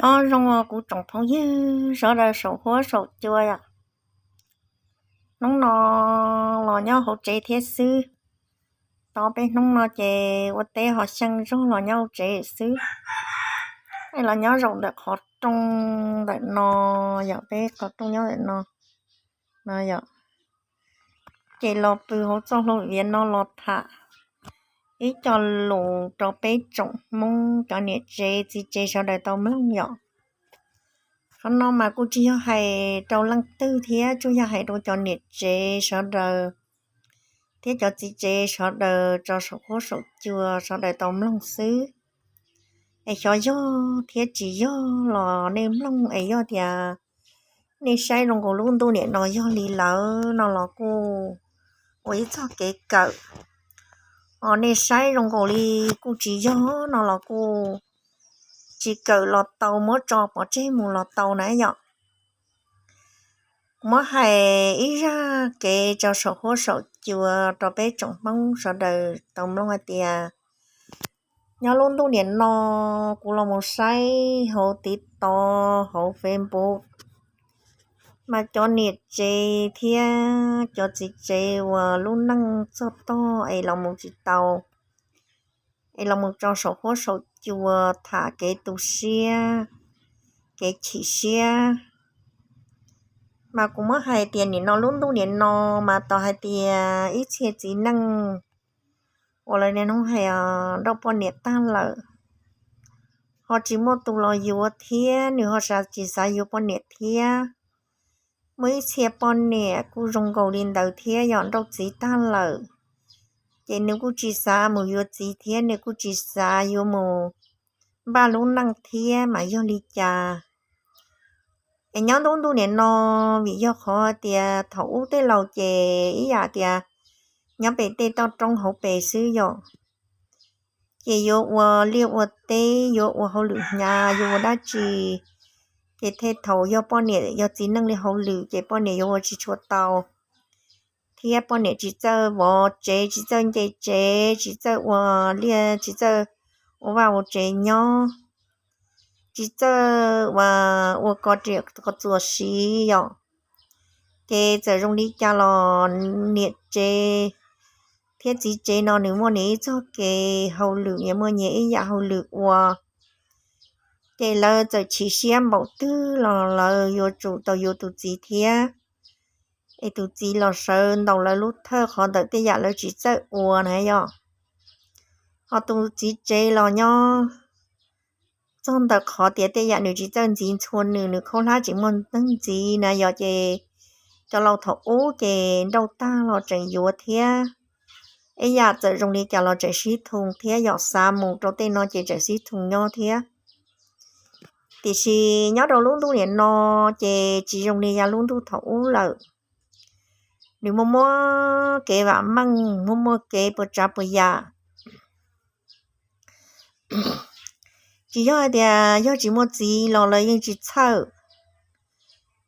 Nyob zoo os kuv tsoom phooj ywg sawv daws saum huab saum cua yom. Hnub no los nyob hauv tsev thiab xwb. Tau peb hnub no ces ua teb ho xyeej zog los nyob hauv tsev xwb. Es los nyob zaum ntawm qhov rooj ntawm no yom, peb qhov rooj nyob ntawm no no yom. Ces los pw hauv txoj hlua viav no los tham ib co lus rau peb tsoom Hmoob cov niam tsev txiv tsev sawv daws tau mloog yom. Qhov no mas kuj tsis yog hais rau leej twg thiab, tsuas yog hais rau cov niam tsev sawv daws thiab cov txiv tsev sawv daws tso saum huab saum cua sawv daws tau mloog xwb. Es xyov yog thiab tsis yog los nej mloog es yog tias nej saib zoo nkaus lub ntuj niam no yog li lawm no los kuj ua ib txoj kev kawm. Os nej saib zoo nkaus li kuj tsis yog no los kuj tsis kawm los tau, muab tso pov tseg mus los tau na yom. Kuv muab hais ib zaj kev tso saum huab saum cua rau peb tsoom Hmoob sawv daws tau mloog hais tias nyob lub ntuj niam no kuv los mus saib hauv TikTok hauv Facebook mas cov niam tsev thiab cov txiv tsev uas lub neej txog tog es los mus tsis tau, es los mus tso saum huab saum cua tham kev tu siab kev chim siab. Mas kuv muab hais tias nim no lub ntuj niam no mas tau hais tias ib txhia txiv neej uas lawv niaj hnub hais nrauj poj niam tag lawm, ho tsis muaj tus los yuav thiab nws ho tsis xav yuav poj niam thiab. Muaj ib txhia poj niam kuj zoo nkaus li ntawd thiab, yog nrauj txiv tag lawm ces nws kuj tsis xav mus yuav txiv thiab, nws kuj tsis xav yuav mus npaj lub neej thiab mas yog li cas. Es nyob ntuj ntuj niam no vim yog qhov tias thaum ub tej laus ces ib yam tias nyob pem tej toj roob hauv pes xwb yom, ces yuav ua liaj ua teb, yuav ua hauj lwm hnyav, yuav ua dab tsi ces tej thaum yog poj niam yog txiv neej li hauj lwm ces poj niam yuav ua tsis tshua tau, thiab poj niam tsis txawj vov tsev, tsis txawj nce tsev, tsis txawj ua liaj, tsis txawj ua vaj ua tsev nyob, tsis txawj ua, ua koj riam koj txuas siv yom. Ces txawm zoo li cas los niam tsev thiab txiv tsev no nws muaj nws ib txoj kev hauj lwm, nyias muaj nyias ib yam hauj lwm ua, ces lawv txawm chim siab npaum twg los lawv yuav tsum tau yuav tus txiv thiab. Es tus txiv los sawv ntaus lawv lub thawj qhov ntawm tej yam lawv tsis txawj ua na yom. Ho tus txiv tsev los nyob txog ntawm qhov tias tej yam nws tsis txawj ntxiv ntxhua nws, nws khaub hlab tsis muaj neeg ntxiv na yom, ces cov laus thaum ub ces nrauj tag los tseem yuav thiab. Ib yam txawm zoo li cas los tseem sib thoo thiab yom, xav mus rau tej no ces tseem sib thoo nyob thiab. Tiam sis nyob rau lub ntuj niam no ces tsis zoo li yav lub ntuj thaum ub lawm. Nws muaj muaj kev vam meej, muaj muaj kev puas tsav puas yam. Tsis yog hais tias yog tsis muaj txiv los lawv yeej tsis txhawj,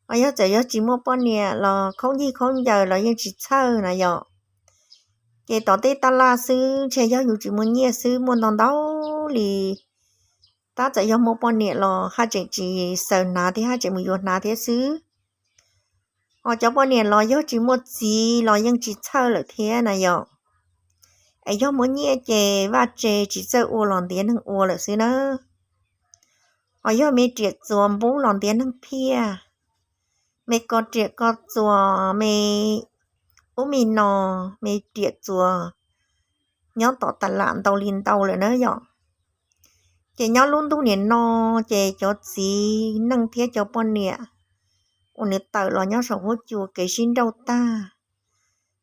ho yog txawm yog tsis muaj poj niam los khaub ncaws khaub ncaws los yeej tsis txhawj na yom. Ces tom tej taj laj xwb ntshe yog yus tsis muaj nyiaj xwb muaj ntau ntau li, tab txawm yog muaj poj niam los haj tseem tsis xaws hnav thiab, haj tseem mus yuav hnav thiab xwb. Ho cov poj niam los yog tsis muaj txiv los yeej tsis txhawj lawm thiab na yom. Es yog muaj nyiaj ces vaj tse tsis txawj ua los ntiav neeg ua lawm xwb na. Ho yog me riam txuas npub los ntiav neeg phiaj, me ko riam ko txuas, me ub me no, me riam txuas nyob tom tas lam ntau li ntau lawm na yom. Ces nyob lub ntuj niam no ces cov txiv neej thiab cov poj niam uas nws tawm los nyob saum huab cua kev sib nrauj tag.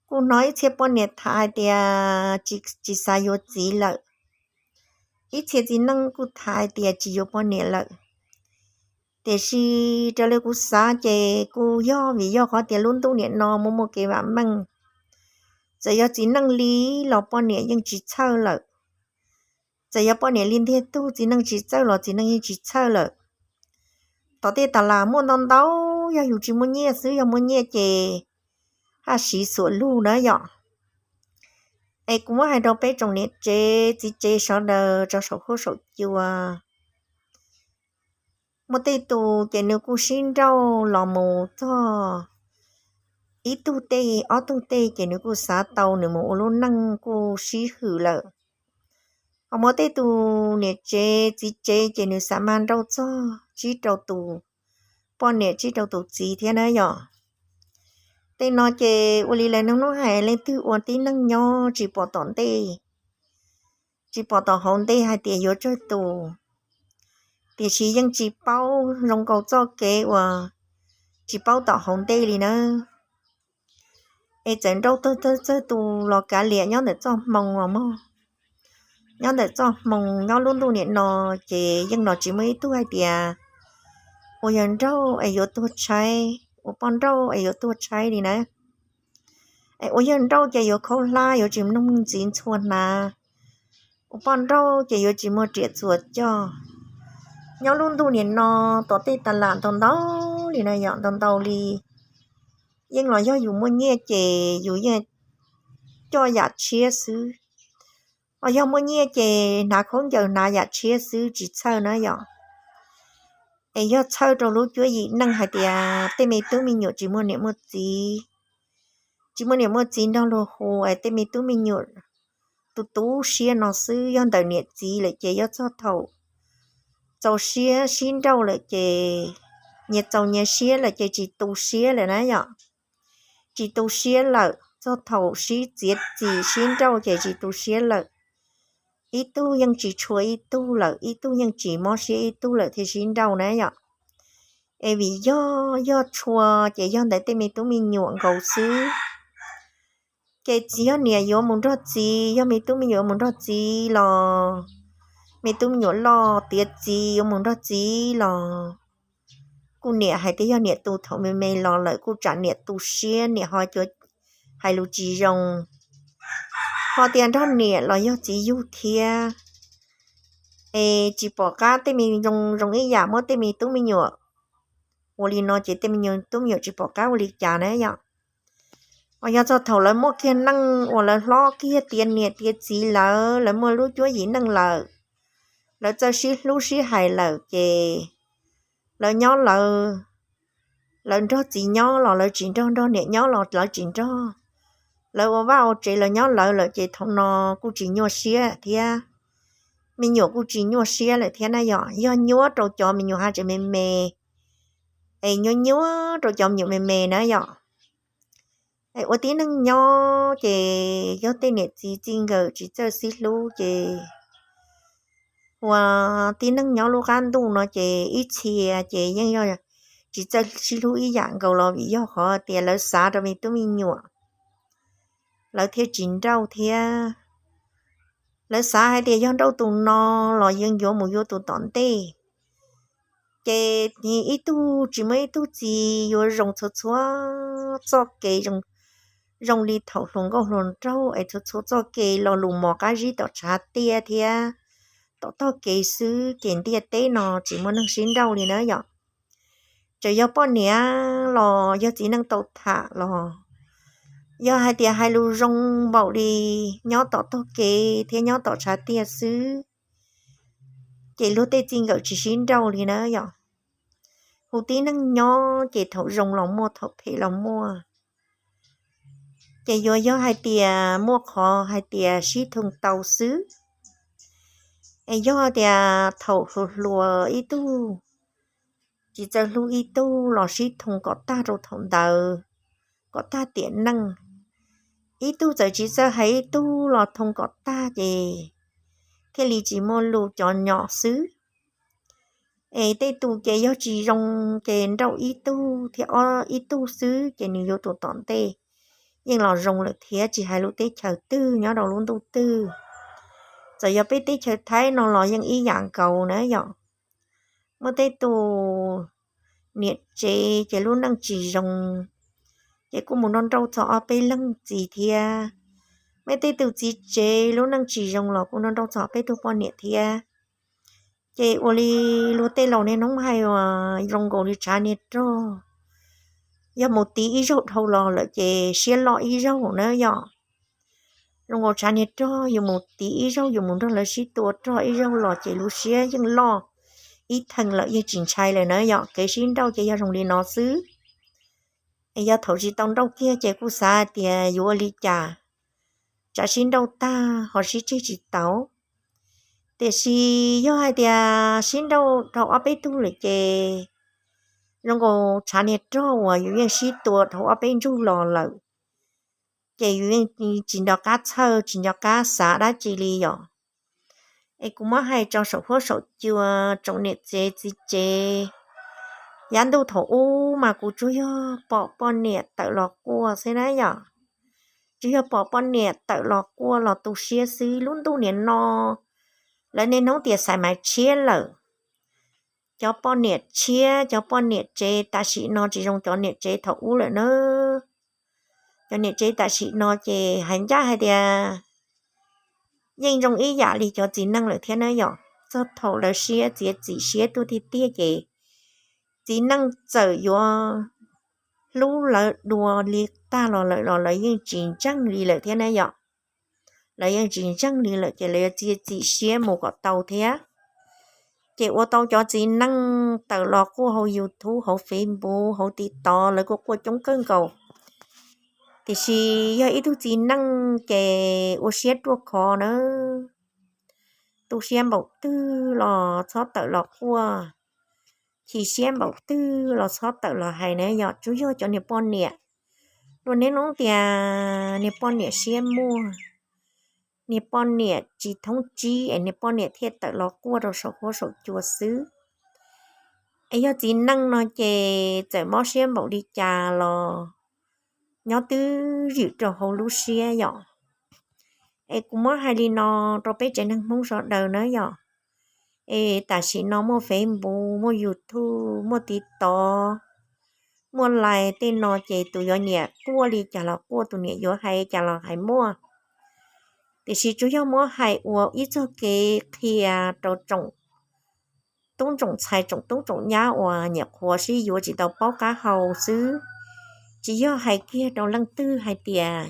Kuj hnov ib txhia poj niam tham hais tias tsis xav yuav txiv lawm, ib txhia txiv neej kuj tham hais tias tsis yuav poj niam lawm. Tiam sis raws li kuv xav ces kuj yog vim yog qhov tias lub ntuj niam no muaj muaj kev vam meej. Txawm yog txiv neej li los poj niam yeej tsis txhawj lawm. Txawm yog poj niam li ntiag tug txiv neej tsis txawj los txiv neej yeej tsis txhawj lawm. Tom tej tas lam muaj ntau ntau, yog yus tsis muaj nyiaj xwb, yog muaj nyiaj ces haj siv xuam lug na yom. Es kuv muab hais rau peb tsoom niam tsev txiv tsev sawv daws tso saum huab saum cua, Muaj tej tus ces nws kuj sib nrauj los mus txog ib tug tej ob tug tej ces nws kuj xav tau nws mus ua lub neej kuj sib hwm lawm. Ho muaj tej tus niam tsev txiv tsev ces nws xav mas nrauj txog tsib rau tus poj niam tsib rau tus txiv thiab na yom. Tej no ces ua li lawv nug nub hais leej twg ua tib neeg nyob tsis pom tom ntej, tsis pom tom hauv ntej hais tias yuav tsawg tus, tiam sis yeej tsis paub zoo nkaus txoj kev uas tsis paub tom hauv ntej li na. Es txawm nrauj txog txog tus los kav liam nyob ntawm txoj hmoo los mog, nyob ntawm txoj hmoo nyob lub ntuj niam no ces yeej los tsis muaj ib tug hais tias ua yawg nrauj es yuav tuag tshaib, ua poj nrauj es yuav tuag tshaib li na. Es ua yawg nrauj ces yuav khaub hlab yuav tsis mloog ntxiv ntxhua hnav, ua poj nrauj ces yuav tsis muaj riam txuas coj. Nyob lub ntuj niam no tom tej tas lam ntau ntau li na yom, ntau ntau li. Yeej los yog yus muaj nyiaj ces yus yeej coj yam tshiab xwb, ho yog muaj nyiaj ces hnav khaub ncaws hnav yam tshiab xwb tsis txhawj na yom. Es yog txhawj rau lub cuab yim neej hais tias tej me tub me nyuam tsis muaj niam muaj txiv, tsis muaj niam muaj txiv nrog luag hu es tej me tub me nyuam tu tu siab no xwb, yog ntawm niam txiv lawm ces yog txog thaum txaus siab sib nrauj lawm ces nyias txaus nyias siab lawm ces tsis tu siab lawm na yom. Tsis tu siab lawm, txog thaum sib txiav txim sib nrauj ces tsis tu siab lawm. Ib tug yeej tsis tshua ib tug lawm, ib tug yeej tsis mob siab ib tug lawm thiaj sib nrauj na yom. Es vim yog, yog tshua ces yog ntawm tej me tub me nyuam nkaus xwb. Ces tsis yog niam yuav mus nrog txiv, yog me tub me nyuam yuav mus nrog txiv los, me tub me nyuam loj tiav txiv yuav mus nrog txiv los kuj niam hais tias yog niam tu thaum me me los lawm kuj tsam niam tu siab, niam ho cuav hais lus tsis zoo, ho tias nrog niam los yog txiv yug thiab. Es tsis pom qab tej me zoo zoo ib yam muab tej me tub me nyuam ua li no ces tej me tub me nyuam tsis pom qab ua li cas na yom. Ho yog txog thaum lawv muaj kiag neej uas lawv hlob kiag tiav niam tiav txiv lawm, lawv muaj lub cuab yim neej lawm, lawv txawj sib hlub sib hais lawm ces lawv nyob lawv, lawv nrog txiv nyob los lawv tsis nrog, nrog niam nyob los lawv tsis nrog, lawv ua vaj ua tsev lawv nyob lawv lawm ces thaum no kuj tsis nyuaj siab thiab, me nyuam kuj tsis nyuaj siab lawm thiab na yom. Yog nyuaj rau cov me nyuam haj tseem me me, es nyuaj nyuaj rau cov me nyuam me me na yom. Es ua tib neeg nyob ces yog tej niam txiv txij nkawm tsis txawj sib hlub ces ua tib neeg nyob lub qab ntuj no ces ib txhia ces yeej yog tsis txawj sib hlub ib yam nkaus los vim yog qhov tias lawv xav rau me tub me nyuam, lawv thiaj tsis nrauj thiab. Lawv xav hais tias yog nrauj tus no los yeej yuav mus yuav tus tom ntej. Ces ib tug tsis muaj ib tug txiv yuav zoo txhua txhua txoj kev, zoo li thaum hluas nkauj hluas nraug es txhua txhua txoj kev lo lus mos qab zib tom tshav tiaj thiab tom tog kev xwb ces ntiaj teb no tsis muaj neeg sib nrauj li na yom. Txawm yog poj niam los yog txiv neej tau tham los yog hais tias hais lus zoo npaum li nyob tom tog kev thiab nyob tom tshav tiaj xwb ces luag tej txij nkawm tsis sib nrauj li na yom. Hu tib neeg nyob ces thaum zoo los muaj thaum phem los muaj. Ces yuav yog hais tias muaj qhov hais tias sib thoo tau xwb. Es yog tias thaum hluas hluas ib tug tsis txawj hlub ib tug los sib thoo kom tag rau thaum ntawd, kom tag tiam neej. Ib tug txawm tsis txawj hais ib tug los thoo kom tag ces thiaj li tsis muaj lus cov nyom xwb. Es tej tus ces yog tsis zoo ces nrauj ib tug thiab ob ib tug xwb ces nws yuav tus tom ntej yeej los zoo lawm thiab, tsis hais lub teb chaws twg nyob rau lub ntuj twg. Txawm yog peb teb chaws Thaib no los yeej ib yam nkaus na yom. Muaj tej tus niam tsev ces lub neej tsis zoo, ces kuj mus nrauj nrauj txog ob peb leeg txiv thiab. Muaj tej tus txiv tsev lub neej tsis zoo los kuj nrauj nrauj txog peb tug poj niam thiab. Ces ua li luag tej laus niaj hnub hais uas zoo nkaus li tshav niag rog, yog mus tiv ib zaug dhau los lawm ces siab loj ib zaug na yom. Zoo nkaus tshav niag rog yus mus tiv ib zaug, yus mus nrog lawv sib tua rog ib zaug los ces lub siab yeej loj, ib theem lawm yeej tsis ntshai lawm na yom. Kev sib nrauj ces yog zoo li no xwb. Es yog thaum tsis tau nrauj kiag ces kuj xav hais tias yuav ua li cas, tsam sib nrauj tag ho sib tseg tsis tau. Tiam sis yog hais tias sib nrauj dhau ob peb tug lawm ces zoo nkaus tshav niag rog uas yus yeej sib tua dhau ob peb ntsug los lawm, ces yus yeej tsis nco qab txhawj tsis nco qab xav dab tsi li yom. Es kuv muab hais rau saum huab saum cua, tsoom niam tsev txiv tsev, yav ntuj thaum ub mas kuv tsuas yog pom poj niam tawm los quaj xwb na yom. Tsuas yog pom poj niam tawm los quaj los tu siab xwb. Lub ntuj niam no lawv niaj hnub tias xaiv maiv tshiab lawm. Cov poj niam tshiab, cov poj niam tsev tam sim no tsis zoo cov niam tsev thaum ub lawm na. Cov niam tsev tam sim no ces hais ncaj hais tias yeej zoo ib yam li cov txiv neej lawm thiab na yom. Txog thaum lawv siab txiav txim siab tuaj tiag tiag ces txiv neej txawm yuav hlub lawv dua li tag los lawm los lawv yeej tsis ntseeg li lawm thiab na yom. Lawv yeej tsis ntseeg li lawm ces lawv yuav txiav txim siab mus kom tau thiab. Ces ua tau cov txiv neej tawm los quaj hauv YouTube, hauv Facebook, hauv TikTok, lawv kuj quaj coob kawg nkaus. Tiam sis yog ib tug txiv neej ces ua siab ruaj khov na. Tu siab npaum twg los txhob tawm los quaj, chim siab npaum twg los txhob tawm los hais na yom. Tsuas yog cov niag poj niam, luag niaj hnub tias niag poj niam siab muag, niag poj niam tsis thoob tsib es niag poj niam thiaj tawm los quaj rau saum huab saum cua xwb. Es yog txiv neej no ces txawm mob siab npaum li cas los nyob twb ywm rau hauv lub siab yom. Es kuv muab hais li no rau peb tsev neeg Hmoob sawv daws na yom. Es tam sim no muaj Facebook, muaj YouTube, muaj TikTok, muaj Line tej no ces tus yuav nyiam quaj li cas los quaj, tus nyiam yuav hais cas los hais muaj. Tiam sis tsuas yog muab hais ua ib txoj kev qhia rau tsoom tub tsoom ntxhais, tsoom tub tsoom nyab uas nyuam qhuav sib yuav tsis tau paub qab hau xwb, tsis yog hais kiag rau leej twg hais tias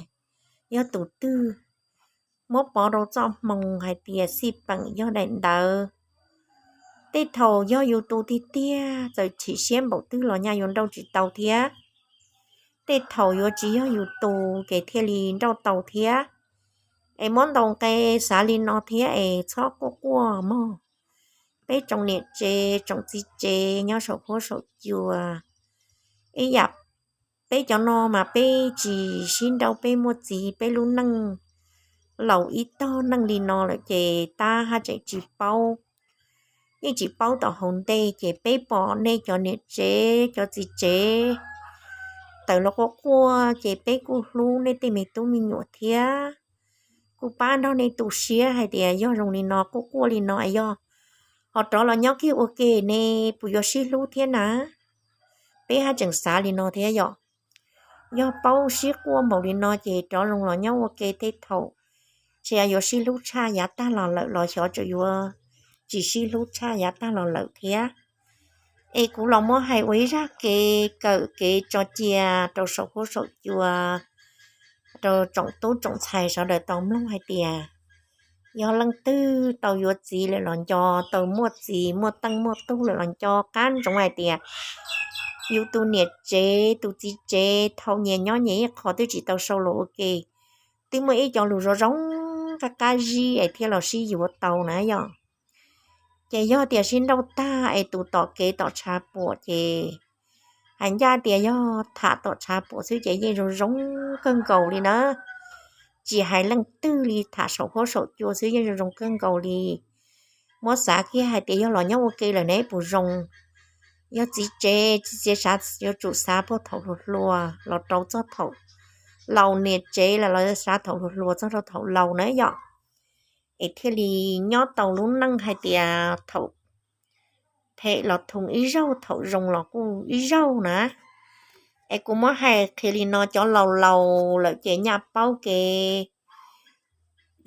yog tus twg muab pov rau txoj hmoo hais tias xij peem yog daim ntawv. Tej thaum yog yus tus tiag tiag txawm chim siab npaum twg los nyaj yuav nrauj tsis tau thiab. Tej thaum yuav tsis yog yus tus ces thiaj li nrauj tau thiab. Es muab ntaus nqe xav li no thiab es txhob quaj quaj mog. Peb tsoom niam tsev tsoom txiv tsev nyob saum huab saum cua, ib yam peb cov no mas peb tsis sib nrauj, peb muaj txiv, peb lub neej laus ib tog neej li no lawm ces tab haj tseem tsis paub, yeej tsis paub tom hauv ntej. Ces peb pom nej cov niam tsev cov txiv tsev tawm los quaj quaj ces peb kuj hlub nej tej me tub me nyuam thiab. Kuj pab nrog nej tu siab hais tias yog zoo li no quaj quaj li no es yog ho rov los nyob kiag ua ke ne puas yuav sib hlub thiab na? Peb haj tseem xav li no thiab yom. Yog paub sib quaj npaum li no ces rov zoo los nyob ua ke tej thaum, tsis yog yuav sib hlub tshaj yav tag los lawm los xyov tseem yuav tsis sib hlub tshaj yav tag los lawm thiab. Es kuv los muab hais ua ib zaj kev kawm kev tso cia rau saum huab saum cua, rau tsoom tub tsoom ntxhais sawv daws tau mloog hais tias yog leej twg tau yuav txiv lawm los nco, tau muaj txiv muaj teej muaj tug lawm los nco qab ntsoov hais tias yus tus niam tsev tus txiv tsev thaum nyias nyob nyias ib qho twb tsis tau sau los ua ke, twb muaj ib co lus zoo zoo qab qab zib es thiaj los sib yuav tau na yom. Ces yog tias sib nrauj tag es tus tom kev tom tshav puam ces hais ncaj tias yog tham tom tshav puam xwb ces yeej zoo zoo kawg nkaus li na. Tsis hais leej twg li, tham saum huab saum cua xwb yeej zoo zoo kawg nkaus li. Muab xav kiag hais tias yog los nyob ua ke lawm ne puas zoo. Yog txiv tsev, txiv tsev xav yuav tsum xav puag thaum hluas hluas los rau txog thaum laus, niam tsev los xav thaum hluas hluas txog rau thaum laus na yom. Es thiaj li nyob tau lub neej hais tias thaum phem los thoo ib zaug, thaum zoo los kuj ib zaug na. Es kuv muab hais qhia li no, cov laus laus lawm ces nyaj paub kev,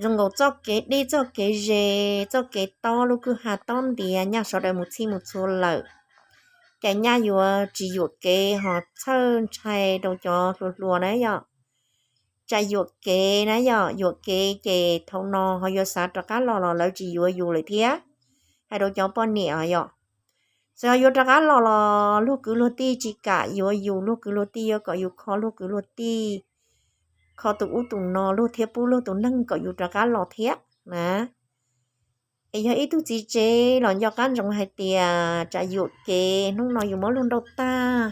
zoo nkaus txoj kev deb txoj kev ze, txoj kev tob lub kwj ha tob ntiav, nyaj sawv daws mus txhij mus txhua lawm, ces nyaj yuav tsis yuam kev ho txhawj ntshai rau cov hluas hluas na yom. Tsam yuam kev na yom, yuam kev ces thaum no ho yuav xav rov qab los los lawv tsis yuav yus lawm thiab. Hais rau cov poj niam os yom, Txawm yuav rov qab los los luag kwv luag tij tsis kam yuav yus, luag kwv luag tij yuav kom yus kho luag kwv luag tij, kho tus ub tus no luag thiab pub luag tus neeg kom yus rov qab los thiab na. Es yog ib tug txiv tsev los nco qab ntsoov hais tias tsam yuam kev hnub no yus muab luag nrauj tag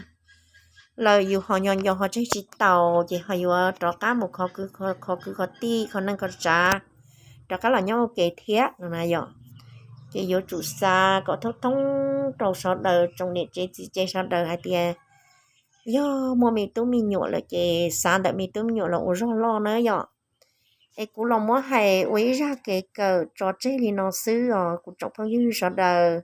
lawm yus ho nco nco ho tseg tsis taus ces ho yuav rov qab mus kho kwv kho tij kho neej kho tsav, rov qab los nyob ua ke thiab no na yom. Ces yuav tsum xav kom thoob thoob rau sawv daws tsoom niam tsev txiv tsev sawv daws hais tias yog muaj me tub me nyuam lawm ces xav ntawm me tub me nyuam los ua zog loj na yom. Es kuv los muab hais ua ib zaj kev kawm tso tseg li no xwb os kuv tsoom phooj ywg sawv daws.